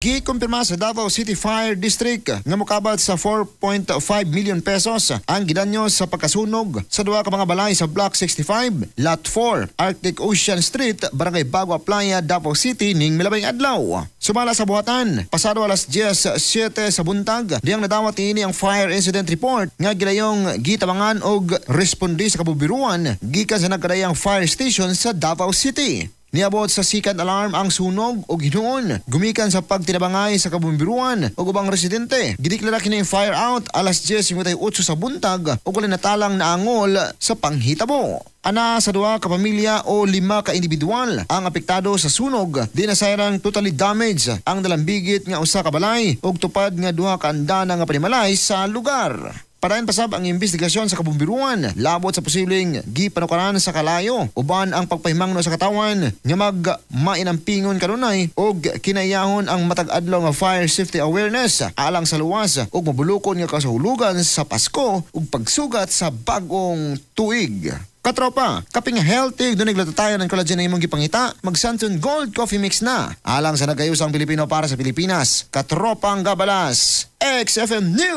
Gikumpirma sa Davao City Fire District nga mokabat sa 4.5 million pesos ang gidanyo sa pagkasunog sa duha ka mga balay sa Block 65, Lot 4, Arctic Ocean Street, Barangay Bago Playa, Davao City ning milabay adlaw. Sumala sa buhatan, pasado alas 10:07 sa buntag, diyang nadawat niini ang fire incident report nga gilayong gitabangan og responde sa kabomberohan gikan sa nagkadayang fire station sa Davao City. Niabot sa second alarm ang sunog og hinuon gumikan sa pagtinabangay sa kabomberohan ug ubang residente. Gideklara kini fire out alas 10:58 sa buntag ug wala natalang naangol sa panghitabo. Ana sa duha ka pamilya o lima ka individual ang apektado sa sunog. Di nasayrang totally damaged ang dalambigit nga usa ka balay ug tupad nga duha ka andana nga panimalay sa lugar. Padayon pasab ang investigasyon sa kabomberohan labot sa posibleng gipanukaran sa kalayo uban ang pagpahimangno sa katawan nga mag mainampingon kanunay og kinaiyahon ang matag adlaw nga fire safety awareness alang sa luwas ug mabulukon nga kasahulugan sa Pasko ug pagsugat sa bag-ong tuig. Katropa, kaping healthy, dunay glutathione and collagen na imong gipangita, mag Santon Gold Coffee Mix na. Alang sa nagkayusang Pilipino para sa Pilipinas, Katropang Gabalas, XFM News.